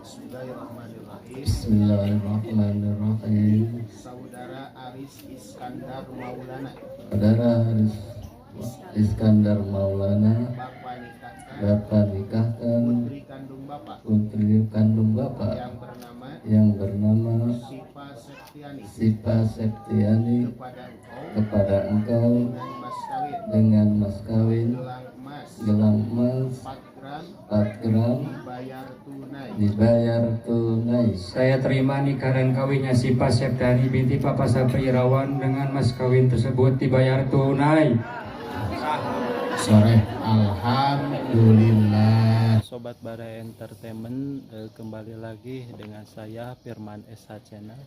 Bismillahirrahmanirrahim. Bismillahirrahmanirrahim. Saudara Aris Iskandar Maulana. Saudara Aris Iskandar Maulana. Bapak nikahkan. Bapak nikahkan. Putri kandung Bapak. Putri kandung Bapak. Yang bernama. Yang bernama Sipa Septiani. Sipa Septiani. Kepada engkau. Kepada engkau. Dengan mas kawin. Dengan mas kawin. Gelang emas. Gelang emas. 4 gram. 4 gram. Dibayar tunai. Dibayar tunai. Saya terima nikah dan kawinnya Sipa Septiani binti Papa Sapri Irawan dengan mas kawin tersebut dibayar tunai. Sore, alhamdulillah. Sobat Bara Entertainment, kembali lagi dengan saya Firman SH Channel.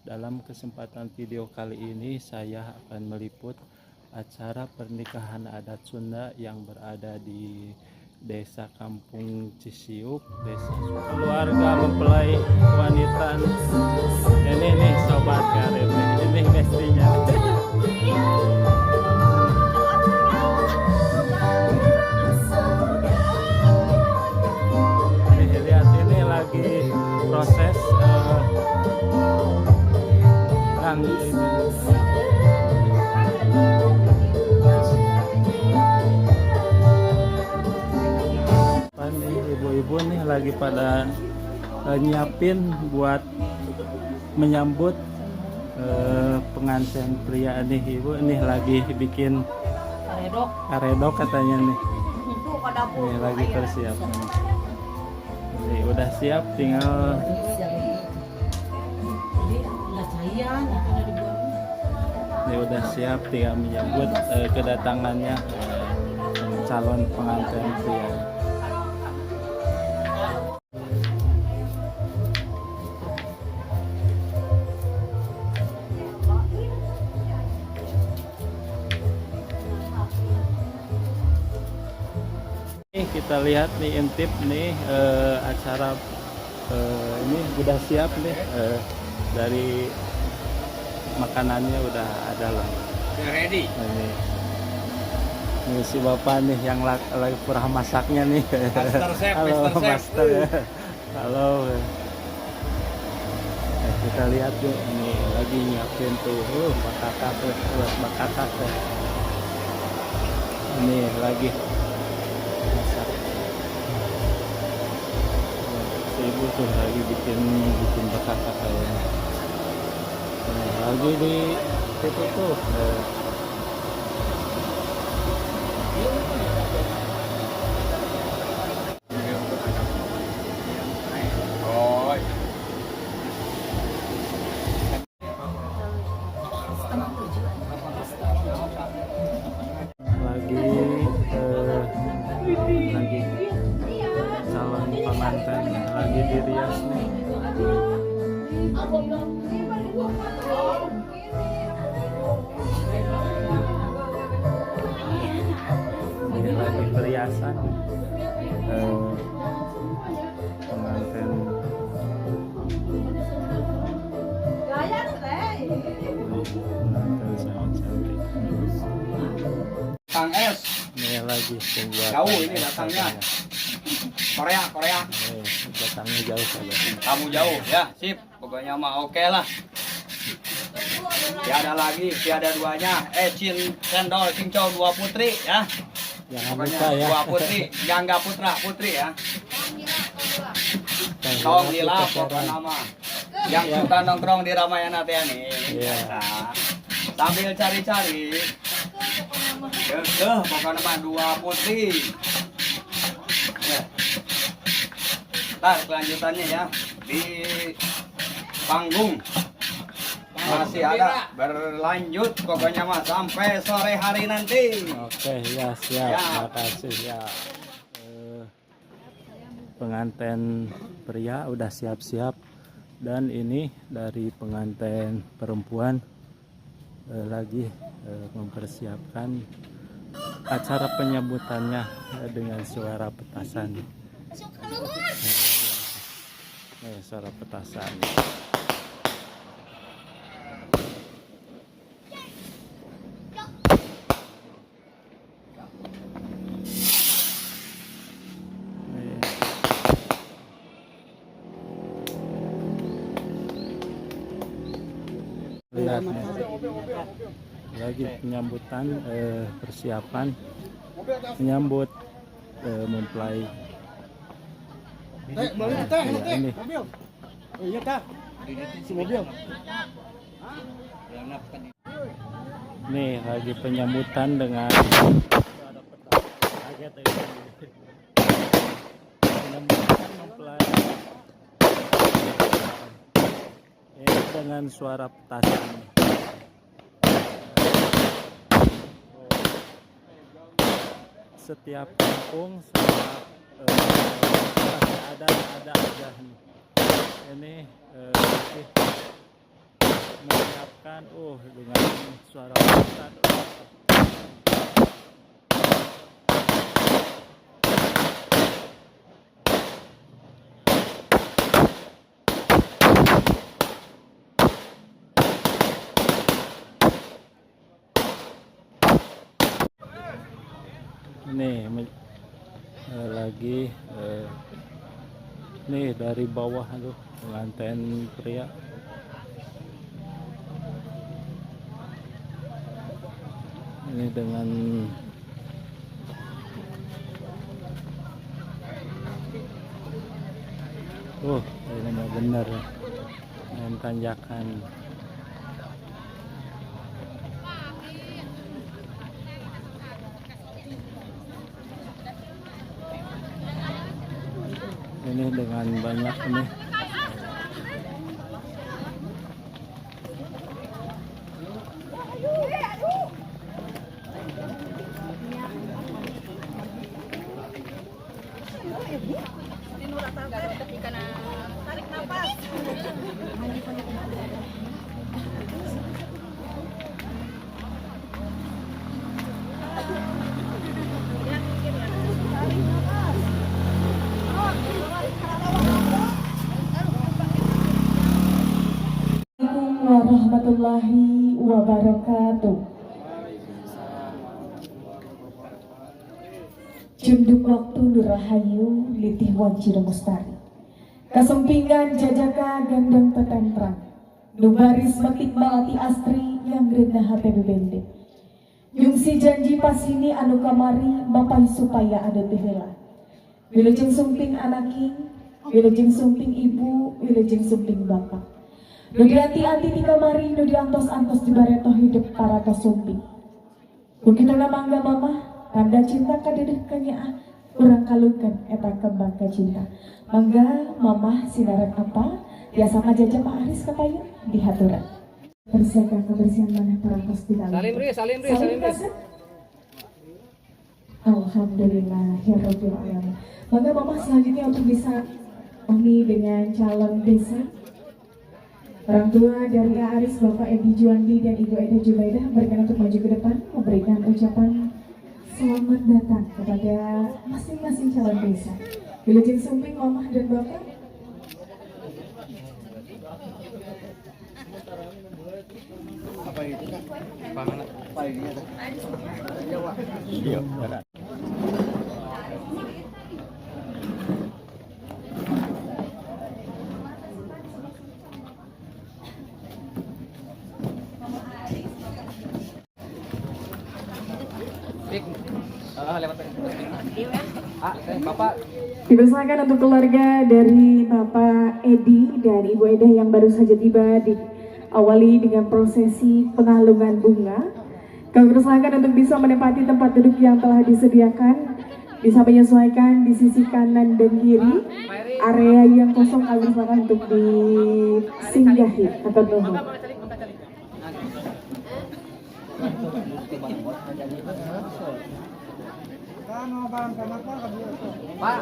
Dalam kesempatan video kali ini saya akan meliput acara pernikahan adat Sunda yang berada di Desa Kampung Cisiuk, Desa keluarga mempelai wanita. Ini nih Sobat Karir, ini mestinya. Nih lihat, ini lagi proses ini. Apa nih, ibu-ibu nih lagi pada nyiapin buat menyambut pengantin pria nih. Ibu nih lagi bikin Karedok. Karedok katanya nih. Tuh ke dapur. Ini lagi persiapan. Ini udah siap, tinggal Jadi nggak cayan, itu udah dibuang. Ini udah siap, tinggal menyambut kedatangannya calon pengantin pria. Nih kita lihat nih, intip nih acara ini udah siap nih, dari makanannya udah ada lah. Ready. Ini si bapak nih yang lagi pernah masaknya nih. Master Chef, Halo, Master Chef. Master ya. Halo. Nah, kita lihat yuk, ini lagi nyiapin tuh, bakakak tuh, buat bakakak tuh. Ini lagi masak. Si ibu tuh lagi bikin bikin bakakak kayaknya. Nah, lagi di itu tuh. Oh, Lagi lagi calon pengantin lagi dirias nih. Ini lagi perhiasan pengantin. Pengantin sangat cantik. Kang S, Ini lagi pembuatan Jauh ini es datangnya. katanya. Korea, Korea. Datangnya jauh saja. Kamu jauh ya, sip. Pokoknya mah oke lah. Tiada lagi, tiada duanya. Cin, cendol, cincau, dua putri ya. Jangan Pokoknya lupa ya. dua putri, jangga putra, putri ya. Tong Tong hilap hilap pokoknya mah. Yang suka nongkrong di Ramayana teh nih. Iya. Biasa. Sambil cari-cari. Kekeh pokoknya mah dua putri. Ya. Ntar kelanjutannya ya di panggung masih ada, berlanjut pokoknya mah sampai sore hari nanti. Oke ya, siap. Ya. Makasih ya. Pengantin pria udah siap-siap dan ini dari pengantin perempuan lagi mempersiapkan acara penyambutannya dengan suara petasan. Suara petasan. Nih. Lihat nih. Lagi penyambutan, persiapan menyambut mempelai. Ya, ini. Nih lagi penyambutan dengan kaget ini. Penyambutan mempelai ini dengan suara petasan. Setiap kampung sama pasti ada aja nih. Ini masih menyiapkan dengan suara petasan. Nih lagi nih dari bawah, aduh, pengantin pria. Ini dengan ini mah bener ya. Dengan tanjakan. Ini dengan banyak ini. Assalamualaikum warahmatullahi wabarakatuh. Cunduk waktu nurahayu litih wanci mustari. Kasumpingan jajaka gandeng tetentrang. Nubaris metik malati astri yang rendah hati bebende. Nyungsi janji pasini anu kamari mapai supaya anu tihela. Wilujeng sumping anaking, wilujeng sumping ibu, wilujeng sumping bapak. Nu dianti-anti ti kamari, nu diantos-antos di bareto hidup para kasumping. Ku kitu mangga mamah, tanda cinta kadedeh kanyaah, urang kalungkeun eta kembang kacinta. Mangga mamah sinaran apa, biasa ngajaja Pak Aris kapayun dihaturan. Persiapkan kebersihan maneh parantos di Salim Riz, salim Riz, salim Riz. Alhamdulillah ya Rabbil Alamin. Mangga mamah selanjutnya untuk bisa kami dengan calon desa. Orang tua dari Aris, Bapak Edi Juandi dan Ibu Eda Jubaidah berkenan untuk maju ke depan memberikan ucapan selamat datang kepada masing-masing calon desa. Wilujeng sumping mamah dan bapak. Apa itu kak? Apa ini? Iya. Lewat Bapak. Dipersilakan untuk keluarga dari Bapak Edi dan Ibu Eda yang baru saja tiba diawali dengan prosesi pengalungan bunga. Kami persilakan untuk bisa menempati tempat duduk yang telah disediakan, bisa menyesuaikan di sisi kanan dan kiri. Area yang kosong kami persilakan untuk disinggahi atau nuhun. Pak.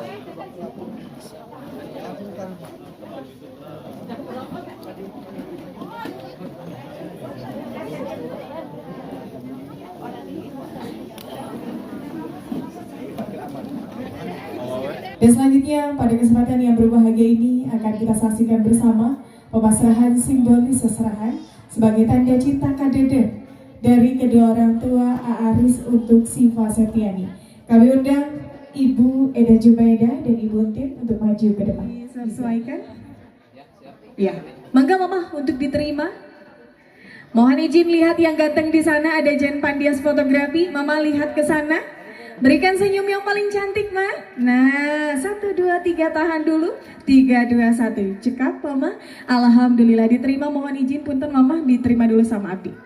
Dan selanjutnya pada kesempatan yang berbahagia ini akan kita saksikan bersama pemasrahan simbolis seserahan sebagai tanda cinta kadede dari kedua orang tua Aaris untuk Siva Septiani. Kami undang Ibu Eda Jubaida dan Ibu Untin untuk maju ke depan. Sesuaikan? Ya. Mangga Mama untuk diterima. Mohon izin lihat yang ganteng di sana, ada Jen Pandias Fotografi. Mama lihat ke sana. Berikan senyum yang paling cantik, Ma. Nah, 1, 2, 3, tahan dulu. 3, 2, 1. Cekap, Mama. Alhamdulillah diterima. Mohon izin punten Mama diterima dulu sama Abi.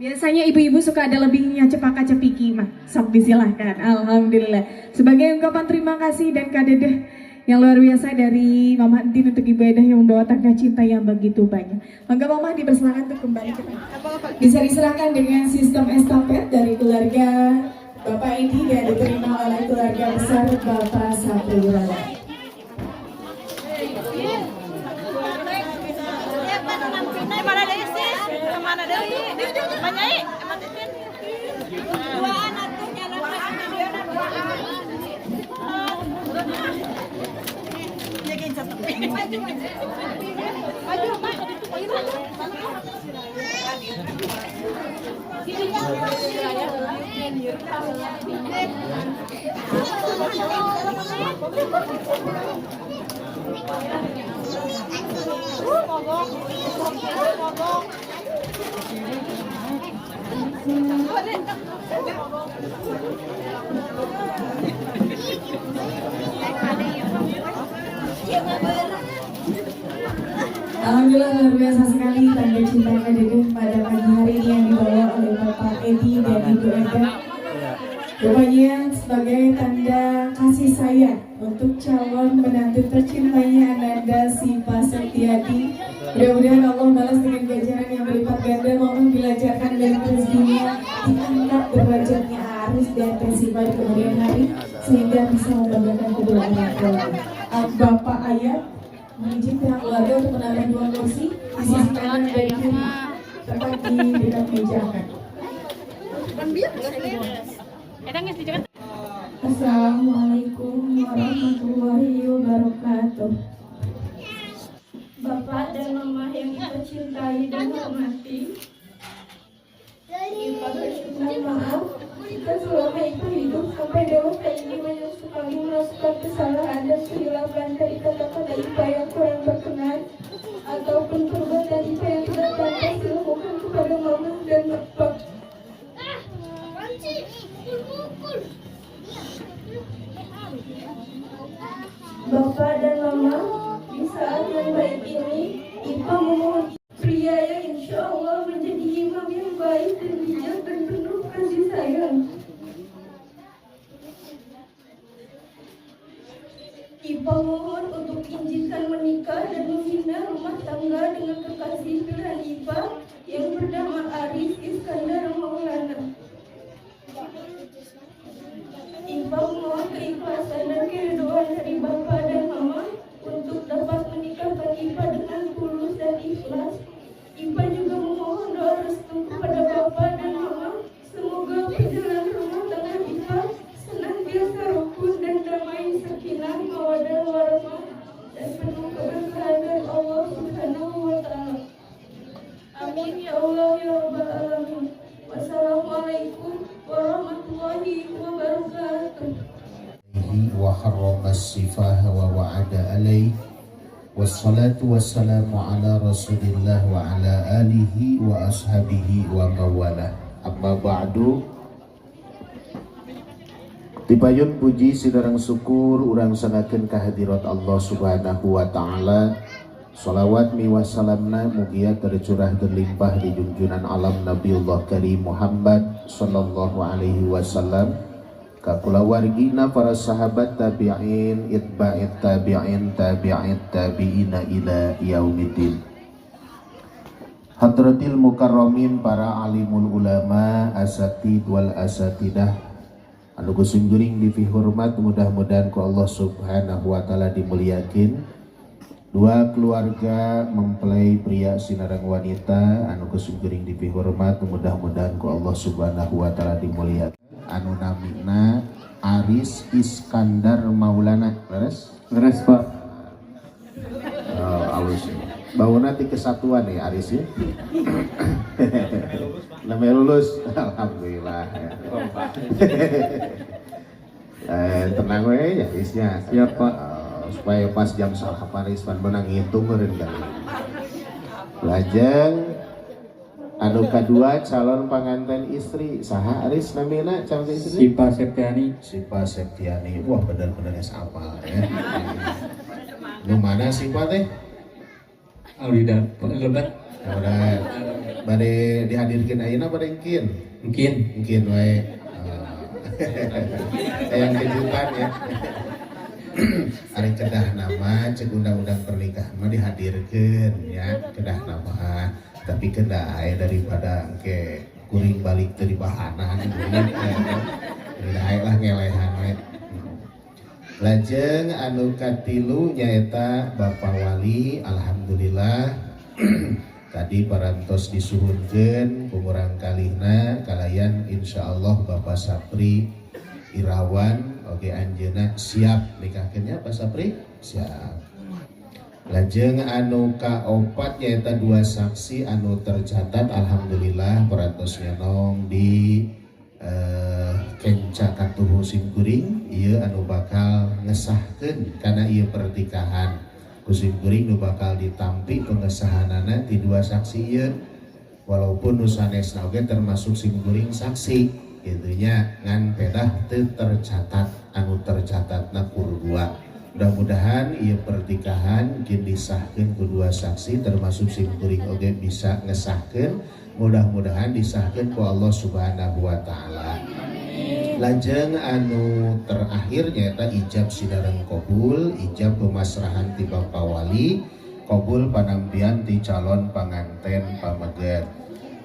Biasanya ibu-ibu suka ada lebihnya cepaka cepiki mah. Sok disilahkan. Alhamdulillah. Sebagai ungkapan terima kasih dan kadedeh yang luar biasa dari Mama Entin untuk Ibu Edah yang membawa tangga cinta yang begitu banyak. Mangga Mama dipersilakan untuk kembali ke tempat. Bisa diserahkan dengan sistem estafet dari keluarga Bapak Edi dan diterima oleh keluarga besar Bapak Sapri Wirawan. Alhamdulillah luar biasa sekali tanda cinta Kadedeh pada pagi hari ini yang dibawa oleh Bapak Edi dan Ibu Eda. Rupanya sebagai tanda kasih sayang untuk calon menantu tercintanya Ananda Siva Septiadi. Mudah-mudahan Allah balas dengan ganjaran yang berlipat ganda, mohon dilancarkan dan rezekinya diangkat derajatnya Aris dan Tesiva di kemudian hari sehingga bisa membanggakan kedua orang tua. Bapak Ayat mengizin pihak keluarga untuk menambah 2 kursi di sisi kanan dan kiri, tempat di dekat meja akad. Assalamualaikum warahmatullahi wabarakatuh. Bapak dan Mama yang kita cintai dan hormati, Ipa bersyukur maaf jika selama Ipa hidup sampai dewasa ini banyak sekali melakukan kesalahan dan kehilafan dari kata-kata Ipa yang kurang berkenan ataupun perbuatan Ipa yang tidak pantas dilakukan kepada Mama dan Bapak. Bapak dan Mama, di saat yang baik ini, Ipa memohon pria yang insya Allah menjadi imam yang baik dan bijak dan penuh kasih sayang. Ipa mohon untuk izinkan menikah dan membina rumah tangga dengan kekasih pilihan Ipa yang bernama Aris Iskandar Maulana. Ipa memohon keikhlasan dan keridhaan dari Bapak dan Mama untuk dapat menikahkan Ipa dengan tulus dan ikhlas. Ipa juga memohon doa restu kepada Bapak dan Mama. Semoga perjalanan rumah tangga Ipa senantiasa rukun dan damai, sakinah, mawaddah, warahmah, dan penuh keberkahan dari Allah Subhanahu wa Ta'ala. Amin ya Allah ya Rabbal Alamin. Wassalamualaikum warahmatullahi wabarakatuh. Wa harrama as-sifaha wa wa'ada alaihi. Wassalatu wassalamu ala rasulillah wa ala alihi wa ashabihi wa mawalah. Amma ba'du. Dipayun puji sidarang syukur urang sangakeun kehadirat Allah Subhanahu wa Ta'ala. Salawat miwah salamna mugia tercurah terlimpah di junjunan alam Nabiullah Karim Muhammad sallallahu alaihi wasallam, kakulawargina para sahabat tabi'in, itba'it tabi'in, tabi'it tabi'ina ila yaumiddin. Hadratil mukarramin, para alimul ulama, asatid wal asatidah, anu kusimjuring dipihormat, mudah-mudahan ku Allah Subhanahu wa Ta'ala dimuliakin. Dua keluarga mempelai pria sinarang wanita anu kusimjuring dipihormat, mudah-mudahan ku Allah Subhanahu wa Ta'ala dimuliakan. Anu namina Aris Iskandar Maulana. Leres? Leres, Pak. Oh, alus. Bauna ti kesatuan ya Aris ya. Namanya lulus. Alhamdulillah. Tenang we ya Arisnya. Siap, Pak. Supaya pas jam 9 Ris pan menang ngitung meureun kali. Lajeng anu kadua, calon panganten istri saha, Aris, namina calon istri? Sipa Septiani. Sipa Septiani. Wah, bener-bener geus apal ya. Nu mana Sipa teh? Aulida lebat. Udah bade dihadirkeun ayeuna, bade engkin? Mungkin. Mungkin wae. Yang kejutan ya. Ari kedah nama cek undang-undang pernikahan mah dihadirkeun ya, kedah nama, tapi kedah aya daripada ke kuring balik teu dibahanan gitu ya. Kedah aya lah ngelehan we. Lajeng anu katilu nyaeta Bapak Wali. Alhamdulillah, tadi parantos disuhunkeun ku murang kalihna kalayan insyaallah Bapak Sapri Irawan. Oke, anjeunna siap nikahkeunnya, Pak Sapri? Siap. Lajeng anu kaopat nyaeta dua saksi anu tercatat. Alhamdulillah, parantos nyanong di kenca katuhu simkuring. Ieu anu bakal ngesahkeun kana ieu pernikahan ku simkuring, nu bakal ditampi pengesahanana ti dua saksi ieu, walaupun nu sanesna oge termasuk simkuring saksi gitu nya, ngan pedah teu tercatat. Anu tercatatna kur dua. Mudah-mudahan ieu pernikahan kin disahkeun ku dua saksi, termasuk simkuring oge bisa ngesahkeun. Mudah-mudahan disahkeun ku Allah Subhanahu wa taala. Lajeng anu terakhir nyaeta ijab sinareng kobul. Ijab pemasrahan ti Bapak Wali, kobul panampian ti calon panganten pameget.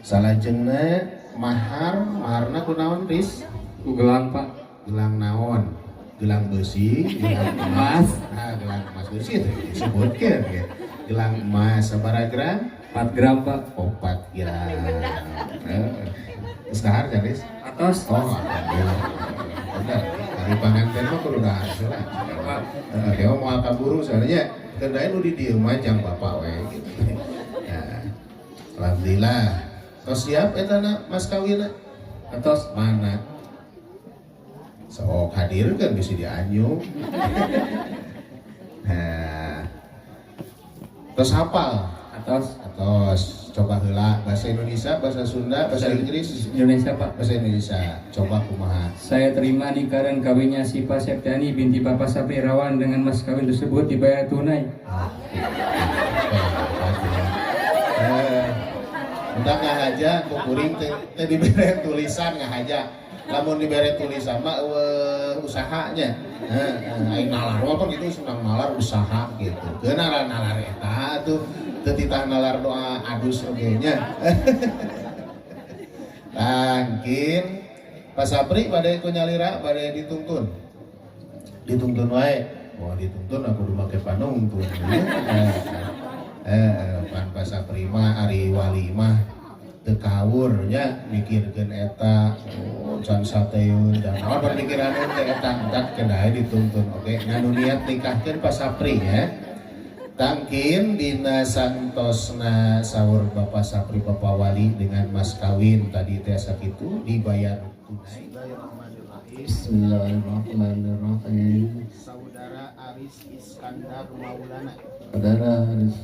Salajengna mahar. Maharna kunaon, Riz? Ku gelang, Pak. Gelang naon? Gelang besi, gelang emas. Nah, gelang emas besi itu disebutkan ya. Gelang emas sabaraha gram? 4 gram, Pak. 4 gram. Terus dahar kan, Riz? Atos. Oh, alhamdulillah. Benar. Ari panganten mah kudu dahar heula. Pak. Heeh, dia mau kaburu soalnya kendain nu di dieu mah jang bapak we gitu. Nah, alhamdulillah. Tos siap eta na mas kawinna? Atos. Mana? Sok hadir kan bisa dianyung. Nah. Tos hafal? Atos. Atos. Coba heula bahasa Indonesia, bahasa Sunda, bahasa Inggris. Indonesia, Pak. Bahasa Indonesia. Coba kumaha? Saya terima nikah dan kawinnya Sipa Septiani binti Bapak Sapri Irawan dengan mas kawin tersebut dibayar tunai. Eh, entah ngahaja ku kuring teh teh dibere tulisan ngahaja. Lamun dibere tulisan mah eueuh usahanya. Heeh, aing nalar apa gitu, senang nalar usaha gitu. Keuna nalar eta tuh teu titah nalar doa adus oge nya. Tangkin Pak Sapri bade ku nyalira, bade dituntun. Dituntun wae. Wah, dituntun aku kudu make panungtun. Pan Pak Sapri mah ari wali mah teu kawur nya mikirkeun eta, oh, can sateun dan naon pamikiran teh eta entak kedah dituntun oge. Nganu niat nikahkeun Pak Sapri ya. Tangkin dina santosna saur Bapak Sapri, Bapak Wali, dengan mas kawin tadi teh sakitu dibayar tunai. Bismillahirrahmanirrahim. Saudara Aris Iskandar Maulana. Saudara Haris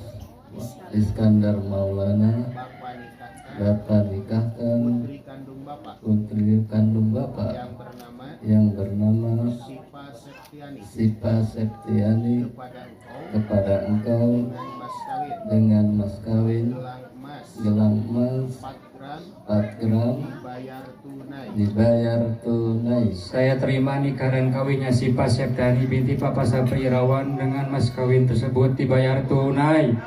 Iskandar Maulana. Bapak nikahkan. Bapak nikahkan. Putri kandung Bapak. Putri kandung Bapak. Yang bernama. Yang bernama. Sipa Septiani. Sipa Septiani. Kepada engkau. Kepada engkau. Dengan mas kawin. Dengan mas kawin. Gelang emas. Gelang emas. 4 gram. 4 gram. Dibayar tunai. Dibayar tunai. Saya terima nikah dan kawinnya Sipa Septiani binti Papa Sapri Irawan dengan mas kawin tersebut dibayar tunai.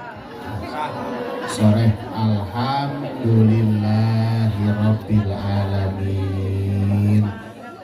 Sore alhamdulillahirabbil alamin.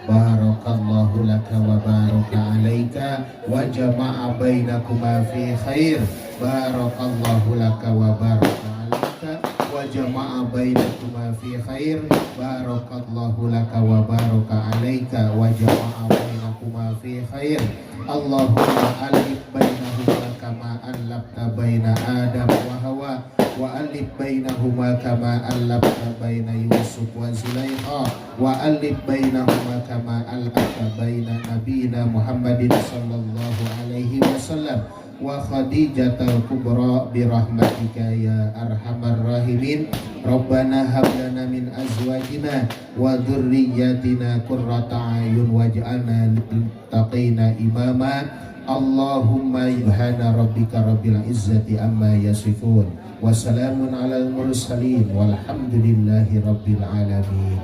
Barakallahu laka wa baraka alaika wa jama'a bainakuma fi khair. Barakallahu laka wa baraka alaika wa jama'a bainakuma fi khair. Barakallahu laka wa baraka alaika wa jama'a bainakuma fi khair. Allahumma alif bainahuma kama allafta baina Adam wa Hawa. Wa alif bainahuma kama allafta baina Yusuf wa Zulaikha wa alif bainahuma kama allafta baina nabiyina Muhammadin sallallahu alaihi wasallam wa Khadijatal Kubra birahmatika ya arhamar rahimin. Rabbana hab lana min azwajina wa dzurriyyatina qurrata a'yun waj'alna lil muttaqina imama. Allahumma subhana rabbika rabbil izzati amma yasifun wa salamun alal mursalin walhamdulillahi rabbil alamin.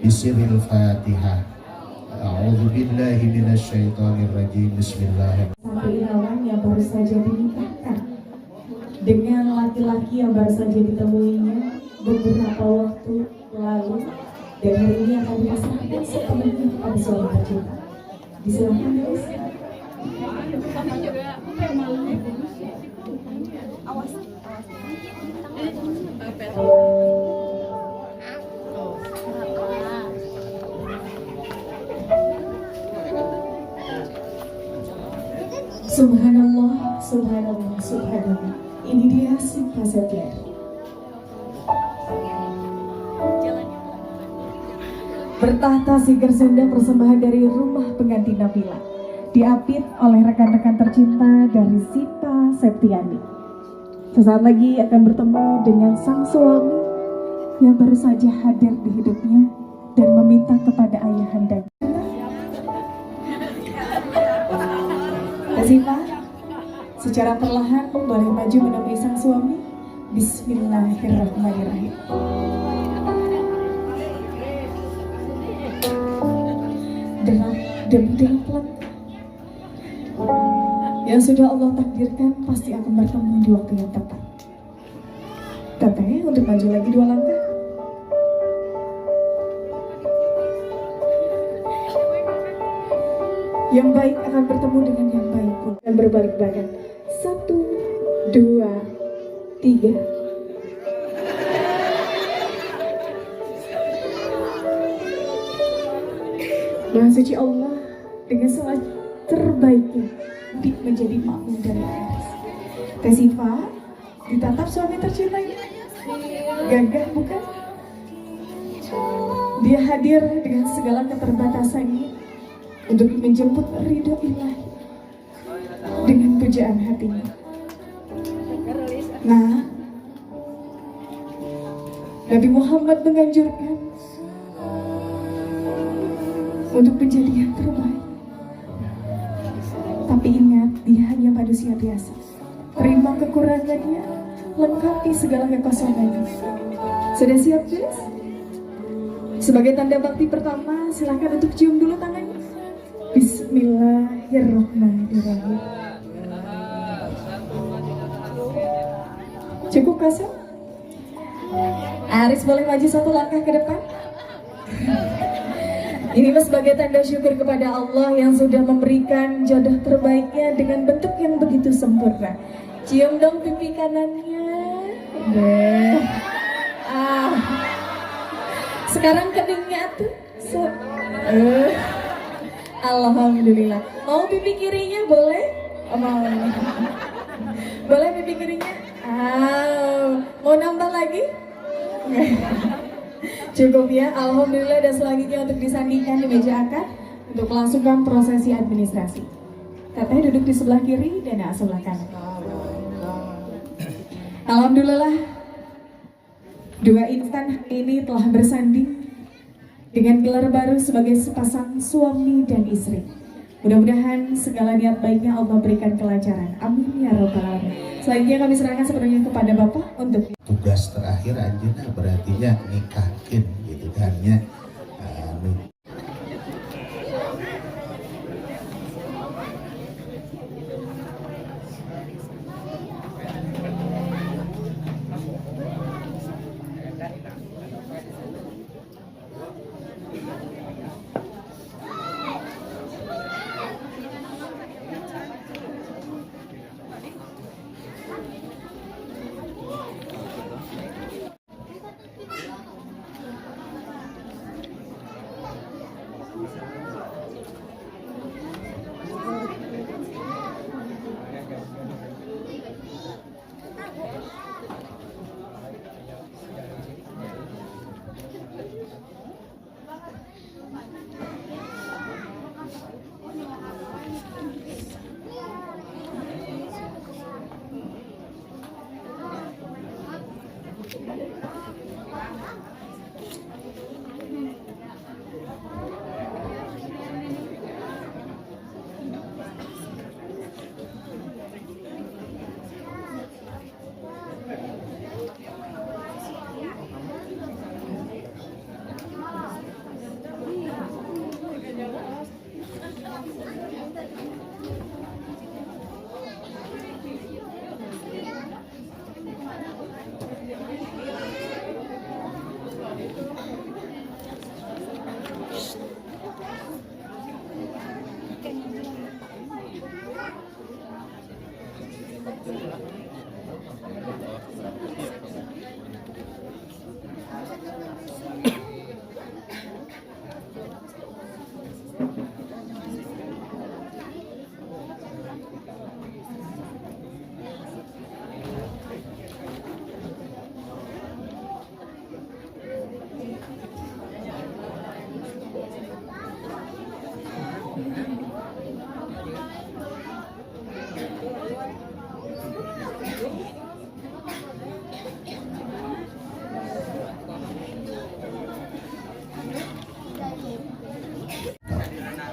Bisiril Fatihah. A'udzu billahi minasyaitonir rajim. Bismillahirrahmanirrahim. Sampai Irawan yang baru saja dinikahkan dengan laki-laki yang baru saja ditemuinya beberapa waktu lalu, dan hari ini akan dipasrahkan sepenuhnya kepada suami tercinta. Disilakan, guys. Subhanallah, subhanallah, subhanallah. Ini dia Sipa Septiani. Bertahta Siger Sunda persembahan dari Rumah Pengantin Nabila. Diapit oleh rekan-rekan tercinta dari Sipa Septiani. Sesaat lagi akan bertemu dengan sang suami yang baru saja hadir di hidupnya dan meminta kepada ayahanda. Sipa, secara perlahan boleh maju menemui sang suami. Bismillahirrahmanirrahim. Derap demi derap langkah yang sudah Allah takdirkan pasti akan bertemu di waktu yang tepat. Teteh untuk maju lagi 2 langkah. Yang baik akan bertemu dengan yang baik pun. Dan berbalik badan. 1, 2, 3. Maha suci Allah dengan salat terbaiknya menjadi makmum dari Aris. Teh Siva ditatap suami tercintanya. Gagah bukan? Dia hadir dengan segala keterbatasannya untuk menjemput ridho ilahi dengan pujaan hatinya. Nah, Nabi Muhammad menganjurkan untuk menjadi yang terbaik. Tapi ingat, dia hanya manusia biasa. Terima kekurangannya, lengkapi segala kekosongannya. Sudah siap, guys? Sebagai tanda bakti pertama, silakan untuk cium dulu tangannya. Bismillahirrahmanirrahim. Cukup, Kasem? Aris boleh maju 1 langkah ke depan? Ini sebagai tanda syukur kepada Allah yang sudah memberikan jodoh terbaiknya dengan bentuk yang begitu sempurna. Cium dong pipi kanannya. Deh. Ah. Sekarang keningnya tuh. Alhamdulillah. Mau pipi kirinya boleh? Oh, mau. Boleh pipi kirinya? Ah. Mau nambah lagi? Cukup ya, alhamdulillah. Dan selanjutnya untuk disandingkan di meja akad untuk melangsungkan prosesi administrasi. Teteh duduk di sebelah kiri dan sebelah kanan. Alhamdulillah, dua insan ini telah bersanding dengan gelar baru sebagai sepasang suami dan istri. Mudah-mudahan segala niat baiknya Allah berikan kelancaran. Amin ya robbal alamin. Selanjutnya kami serahkan sepenuhnya kepada Bapak untuk tugas terakhir anjeunna berarti nya nikahkeun gitu kan nya.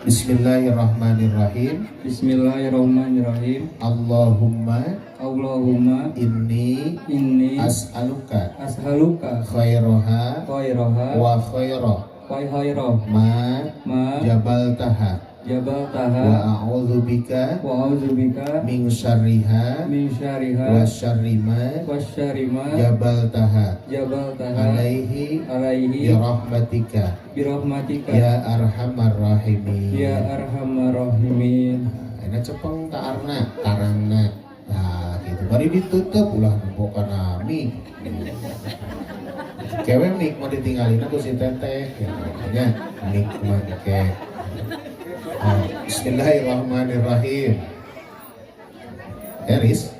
Bismillahirrahmanirrahim. Bismillahirrahmanirrahim. Allahumma Allahumma inni inni as'aluka as'aluka khairaha khairaha wa khaira wa khaira ma ma jabaltaha jabaltaha wa a'udzubika wa a'udzubika min syarriha min syarriha wa syarri ma wa syarri ma jabaltaha jabaltaha alaihi alaihi bi rahmatika bi rahmatika ya arhamar rahimin. Ya arhamar rahimin. Nah, ini cepeng ka arna tarangna. Nah, gitu. Bari ditutup ulah nempo kana mik. Kewe mik mau ditinggalin aku si teteh ya, mik mah ke. Nah, bismillahirrahmanirrahim. Eris.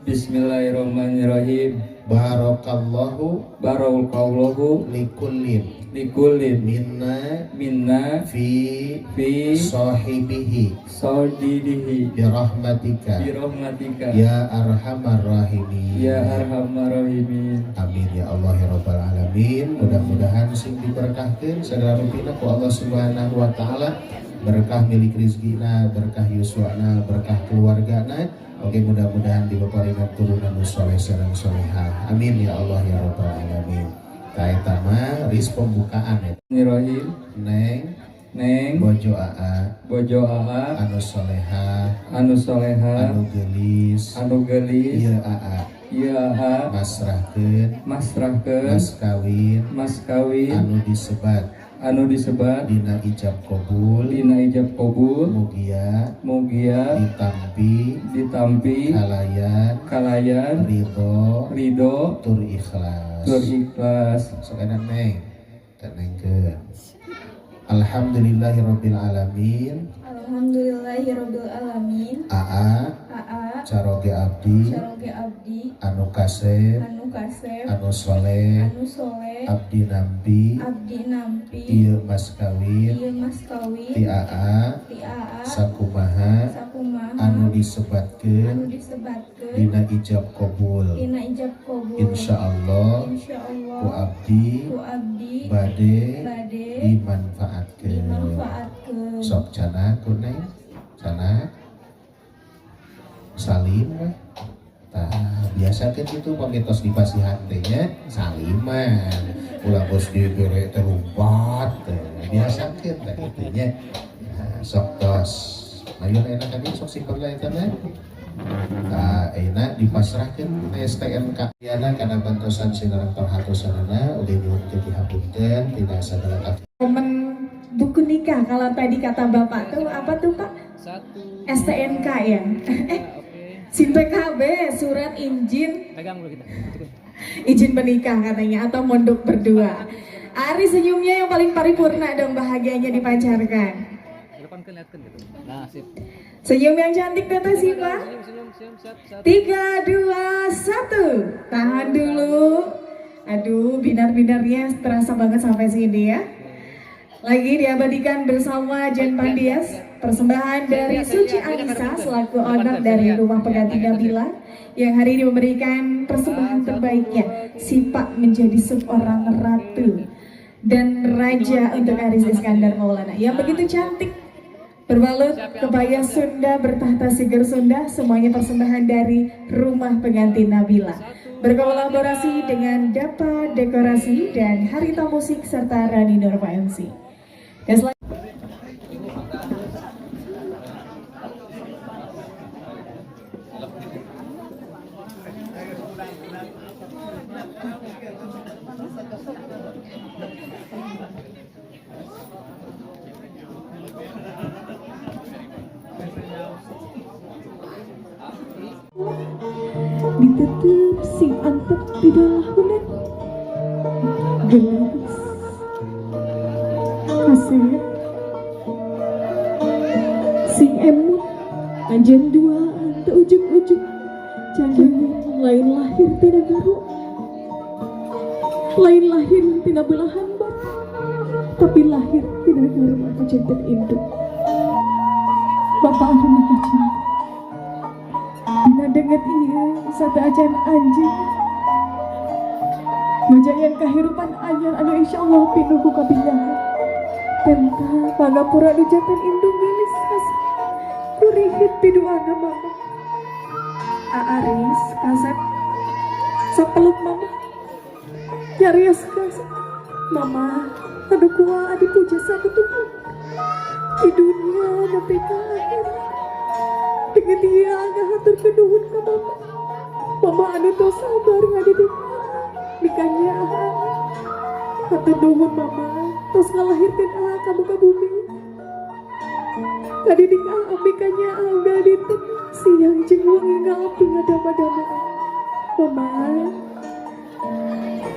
Bismillahirrahmanirrahim. Barakallahu barakallahu likullin likullin minna minna fi fi sahibihi sahibihi birahmatika birahmatika ya arhamar rahimin. Ya arhamar rahimin. Amin ya Allah ya rabbal alamin. Mudah-mudahan sing diberkahkeun sagala rupina ku Allah Subhanahu wa taala, berkah milik rizkina, berkah yuswana, berkah keluargana. Oke, mudah-mudahan dipaparingan turunan nu soleh sareng solehah. Amin ya Allah ya rabbal alamin. Ka eta mah ris pembukaan ya. Bismillahirrahmanirrahim. Neng Neng bojo aa bojo aa anu soleha anu soleha anu geulis anu geulis ieu aa ieu aa masrahkeun masrahkeun mas kawin mas kawin anu disebat anu disebat dina ijab qabul dina ijab qabul mugia mugia ditampi ditampi kalayan kalayan ridho ridho tur ikhlas tur ikhlas. Sok enak neng tenengkeun. Alhamdulillahirabbil alamin. Alhamdulillahirabbil alamin. Aa Aa caroge abdi caroge abdi anu kasep anu kasep anu soleh anu soleh abdi nampi abdi nampi ieu mas kawin ieu mas kawin ti aa ti aa sakumaha sakumaha anu disebatkeun anu disebatkeun dina ijab qabul dina ijab qabul insyaallah insyaallah ku abdi bade bade dimanfaatkeun dimanfaatkeun. Sok cana ku neng cana salim weh. Tah biasa kan gitu pamitos di pasihan teh nya saliman ulah geus dibere teh lompat teh biasa kan teh kitu nya. Nah, sok tos ayeuna enak kan sok simpen lah eta mah. Tah ayeuna dipasrahkeun STNK Yana kana bantosan sinareng perhatosanana udah nyuhunkeun dihapunten tina sagala kaki. Momen buku nikah kalau tadi kata Bapak tuh apa tuh Pak? Satu. STNK ya. SIM PKB, surat izin. Pegang dulu kita. Izin menikah katanya atau mondok berdua. Ari senyumnya yang paling paripurna dong, bahagianya dipancarkan. Nah, sip. Senyum yang cantik Teteh Sipa. Senyum, 3, 2, 1. Tahan dulu. Aduh, binar-binarnya terasa banget sampai sini ya. Lagi diabadikan bersama Jen Pandias, persembahan dari Suci Anissa selaku owner dari Rumah Pengganti Nabila yang hari ini memberikan persembahan terbaiknya, Sipa menjadi seorang ratu dan raja untuk Aris Iskandar Maulana yang begitu cantik, berbalut kebaya Sunda, bertahta siger Sunda, semuanya persembahan dari Rumah Pengantin Nabila. Berkolaborasi dengan Dapa Dekorasi dan Harita Musik serta Rani Nurma MC. Dan Ditetep sing antep di dalahunan. Gelis kasep sing emut anjeun dua teu ujug-ujug jangan lain lahir tina garu, lain lahir tina belahan bapa, tapi lahir tina garu anu janten induk. Bapak anu mika cinta dina denget ieu sateuacan anjeun majayan kahirupan anyar anu insyaallah pinuh ku kabingahan. Tenta pangapura nu janten indung geulis asa kurihit piduana mama. Aaris kasep sapeluk mama, nyarios kasep mama anu kuat dipuja sakutuku di dunia nepi ka akhirat. Dengan dia ngahaturkeun nuhun ka mama. Mama anu tos sabar ngadidik mikanya. Hatur nuhun mama tos ngalahirkeun aa ka muka bumi. Ngadidik aa mikanya unggal dinten siang jeung wengi ngalapi ngadama-dama. Mama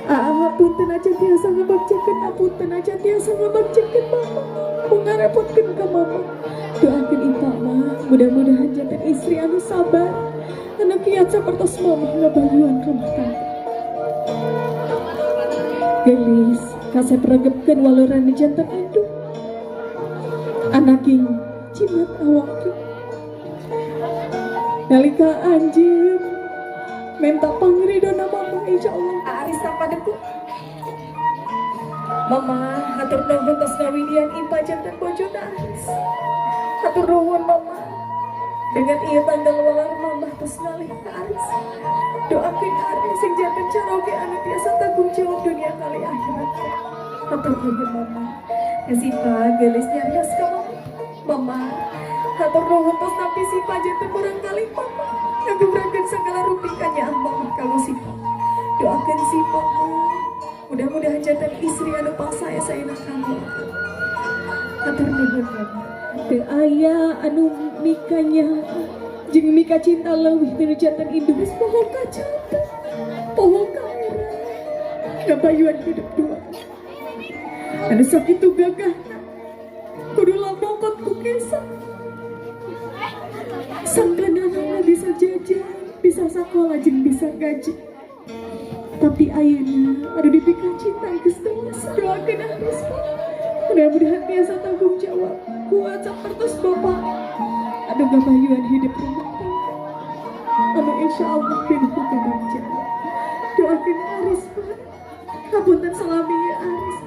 aa punten aja tiasa ngabagjakeun, apunten aja tiasa ngabagjakeun mama, mau ngarepotkeun ka mama. Doakeun Ipa mah mudah-mudahan janten istri anu sabar, anu kiat sapertos mama ngabayuan rumah tangga. Gelis kasep regepkeun waluran janten indung. Anaking jimat awak nalika anjeun minta pangridona mama insyaallah. Aris sapadeku mama hatur nuhun tos ngawidian Ipa janten bojona Aris. Hatur nuhun mama dengan ieu tanggal walar mama tos ngalih ka Aris. Doakeun Aris sing janten caroge anu tiasa tanggung jawab dunia kali akhirat. Hatur nuhun mama. Sipa geulis nyarios ka mama. Mama hatur nuhun tos nampi Sipa janten murangkalih mama ngagebrakeun sagala rupi kanyaah mama kanggo Sipa. Doakeun Sipa mudah-mudahan janten istri anu pangsae-saena kanggo. Hatur nuhun mama. Teu aya anu mikanya jeung mika cinta leuwih ti nu janten indung. Geus poho kacape, poho kaera, ngabayuan hidup dua anu sakitu gagahna kudu lamokot ku kesa. Sangkana bisa jajan, bisa sakola jeung bisa gaji, tapi ayeuna anu dipika cinta geus dewasa. Doakeun Aris mudah-mudahan tiasa tanggung jawab kuat sapertos bapak anu ngabayuan hidup rumah tangga anu insyaallah pinuh ku kabagja. Doakeun Aris Pak, hapunten salami ya Aris.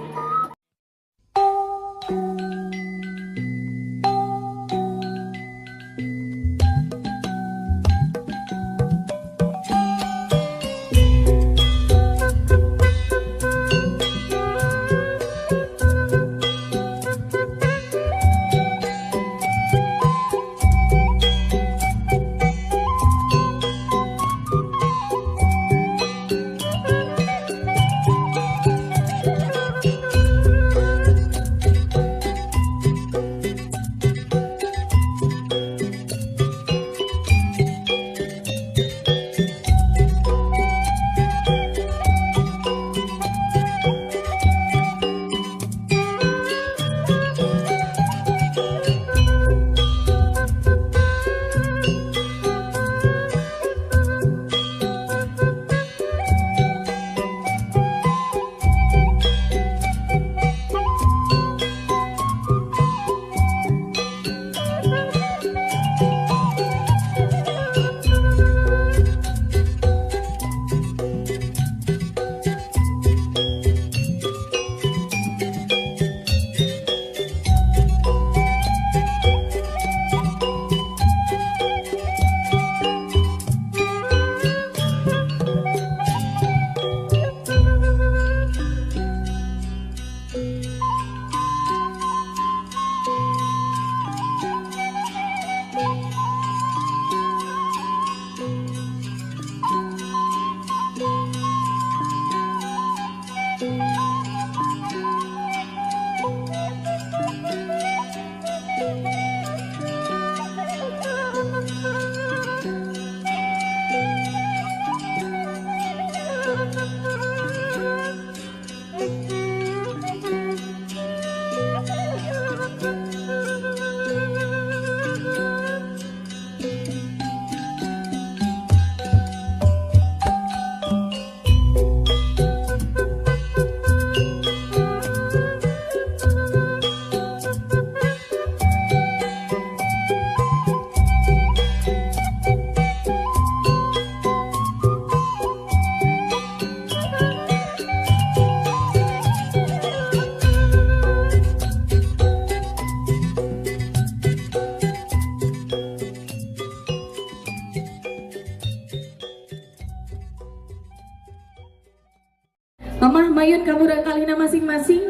Mamah mayun ka murangkalihna masing-masing.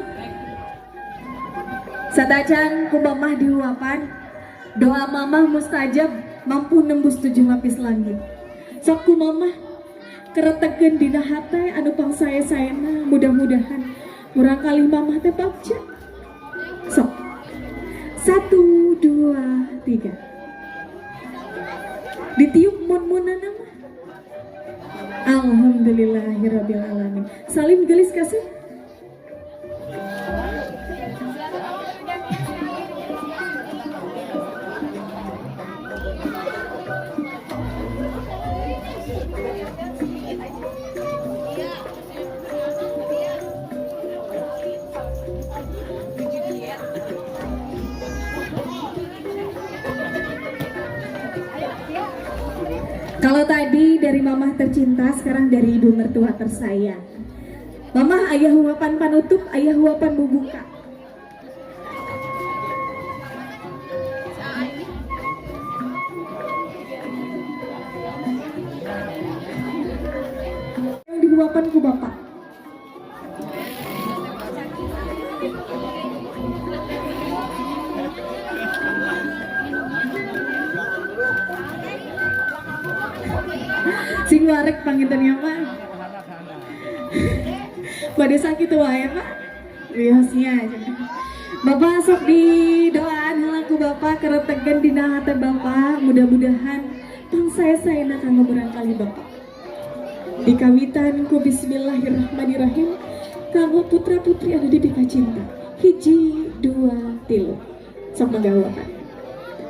Satacan ku mamah dihuapan. Doa mamah mustajab, mampu nembus tujuh lapis langit. Sok ku mamah keretekeun dina hate anu pangsae-saena, mudah-mudahan murangkalih mamah teh bagja. Sok. Satu, dua, tiga. Ditiup mun-munan mah. Alhamdulillahirabbil alamin. Salim gelis kasih. Kalau tadi dari mamah tercinta, sekarang dari ibu mertua tersayang. Mamah, aya huapan panutup, aya huapan bubuka. Yang dihuapan ku bapak. Sing wareg panginten ya, Pak. Bade sakit wae, Pak. Wiosnya. Bapak sok di doaan heula ku Bapak, keretegan dina hate Bapak, mudah-mudahan tong sae-saena kanggo murangkalih Bapak. Dikawitan ku bismillahirrahmanirrahim kanggo putra-putri anu dipika cinta. Hiji, dua, tilu. Sok mangga Bapak.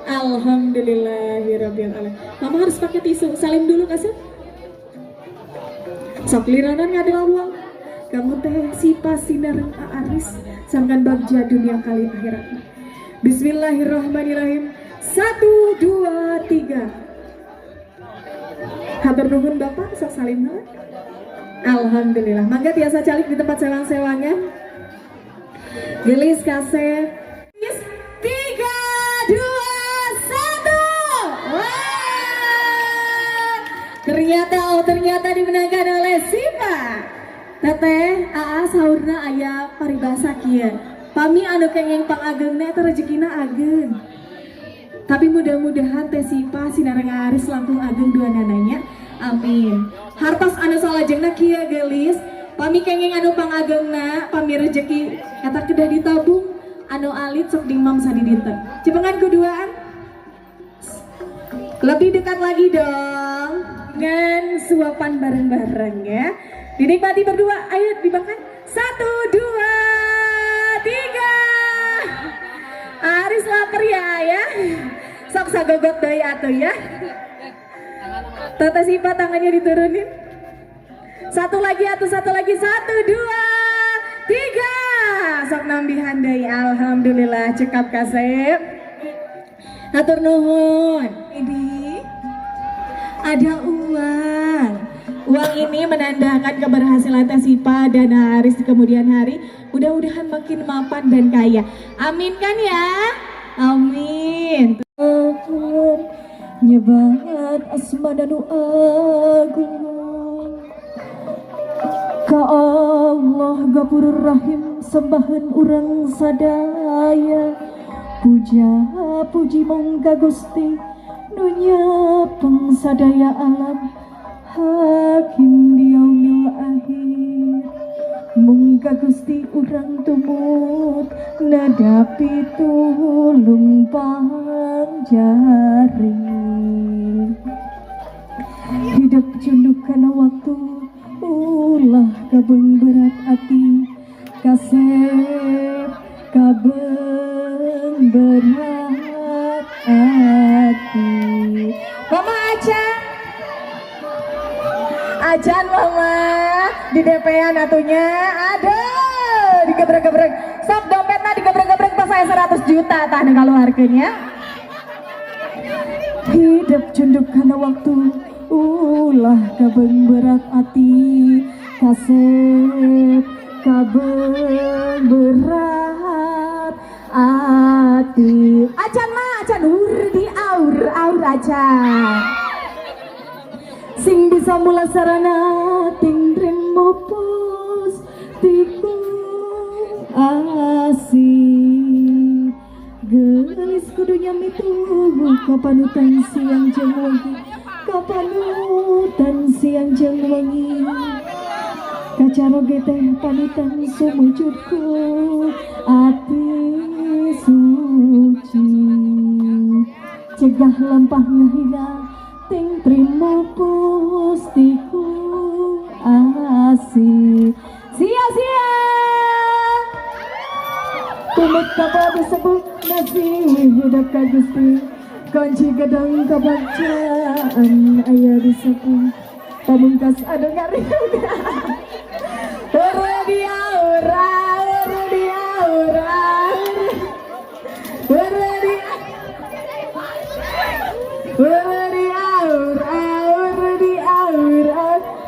Alhamdulillahirabbil alamin. Mama harus pakai tisu. Salim dulu kasih. Sok liranan ngadawang. Kamu teh Sipa sinareng Aris sangkan bagja dunia kali akhirat. Bismillahirrahmanirrahim. Satu, dua, tiga. Hatur nuhun Bapak, sok salim heula. Alhamdulillah. Mangga tiasa calik di tempat sewang-sewangan. Gelis kasep. Tiga, dua, satu. Wah. Ternyata, oh ternyata dimenangkan oleh Sipa. Teteh, Aa saurna aya paribasa kieu. Pami anu kenging pangageungna eta rezekina ageng. Tapi mudah-mudahan Teh Sipa sinareng Aris langkung ageng dua nananya. Amin. Hartos anu salajengna kieu geulis, pami kenging anu pangageungna, pami rezeki eta kedah ditabung, anu alit sok dimam sadidinten. Cepengan kuduaan. Lebih dekat lagi dong. Dengan suapan bareng-bareng ya. Dinikmati berdua, ayo dimakan. Satu, dua, tiga. Aris lapar ya, ya. Sok sagogot deui atuh ya. Tante Sipa tangannya diturunin. Satu lagi atau satu lagi. Satu, dua, tiga. Sok nambihan deui. Alhamdulillah cekap kasep. Hatur nuhun. Ini ada uang. Uang ini menandakan keberhasilan Teh Sipa dan Aris di kemudian hari. Mudah-mudahan makin mapan dan kaya. Amin kan ya? Amin. Nyebat asmana nu agung ka Allah Gafurur Rahim, sembahan urang sadaya, puja puji mongga Gusti nu nyepeng sadaya alam, hakim di yaumil akhir. Mungka Gusti urang tumut nadapi tulung panjari. Hidup cunduk kana waktu, ulah kabeng berat hati, kasep kabeng berat hati. Mama Acan, Acan Mama di DP-an atunya, aduh digebrek-gebrek, sok dompetna digebrek-gebrek pas saya 100 juta tah nu kaluarkeun ya. Hidup cunduk kana waktu, ulah kabeng berat hati, kasep kabeng berat hati. Acan mah acan ur di aur aur acan. Sing bisa mula sarana ting trimo pus pustiku asih. Gelis kudu nyamituh kapanutan siang jeung wengi, kapanutan siang jeung wengi. Kacaroge teh panutan sumujudku ati suci. Cegah lempah ngahina ting trimo pustiku asih. Sia-sia tumut kapal disebut nasi hidup ka Gusti. Kunci gedang kebagjaan aya disepuh. Pamungkas anu ngariung. Ora ora ora ora ora.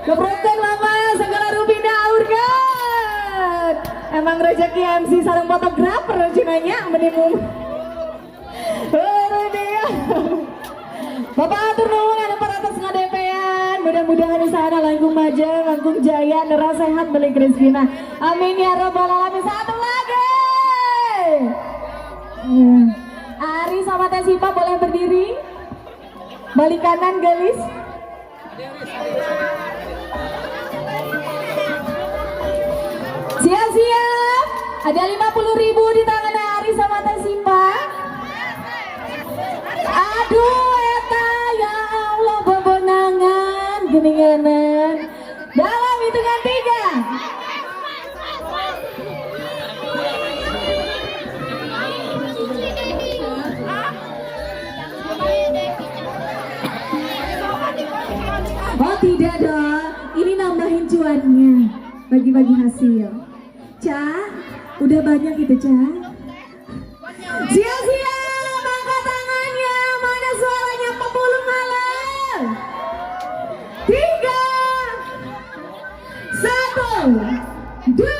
Keprotek lama segala rupina aurkan. Emang rezeki MC sareng fotografer cinanya menimum. Bapak atur nuhun anu parantos ngadepean. Mudah-mudahan usahana langkung majeng, langkung jaya, nera sehat beli rezekina. Amin ya rabbal alamin. Satu lagi. Ari sama Teh Sipa boleh berdiri. Balik kanan gelis. Siap-siap. Ada 50.000 di tangan Ari sama Teh Sipa. Aduh eta ya Allah bebonangan geninganan. Dalam hitungan 3. Oh tidak dong, ini nambahin cuannya, bagi-bagi hasil. Ca, udah banyak itu Ca. Siap-siap, angkat tangannya, mana suaranya pemulung malam. 3, 1, 2,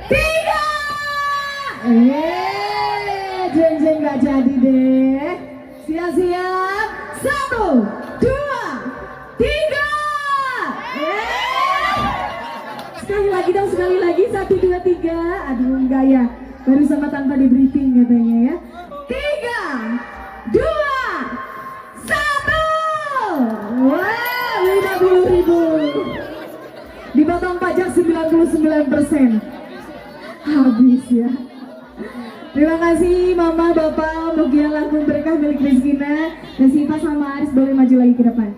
3. Jeng-jeng gak jadi deh. Siap-siap, 1, 2, 3. Sekali lagi dong, sekali lagi. 1, 2, 3. Aduh enggak ya, baru sama tanpa di briefing katanya ya. 3, 2, 1. Wah, 50.000. Dipotong pajak 99%. Habis ya. Terima kasih Mama, Bapak, mugia langkung berkah milik Rizkina. Dan Sipa sama Aris boleh maju lagi ke depan.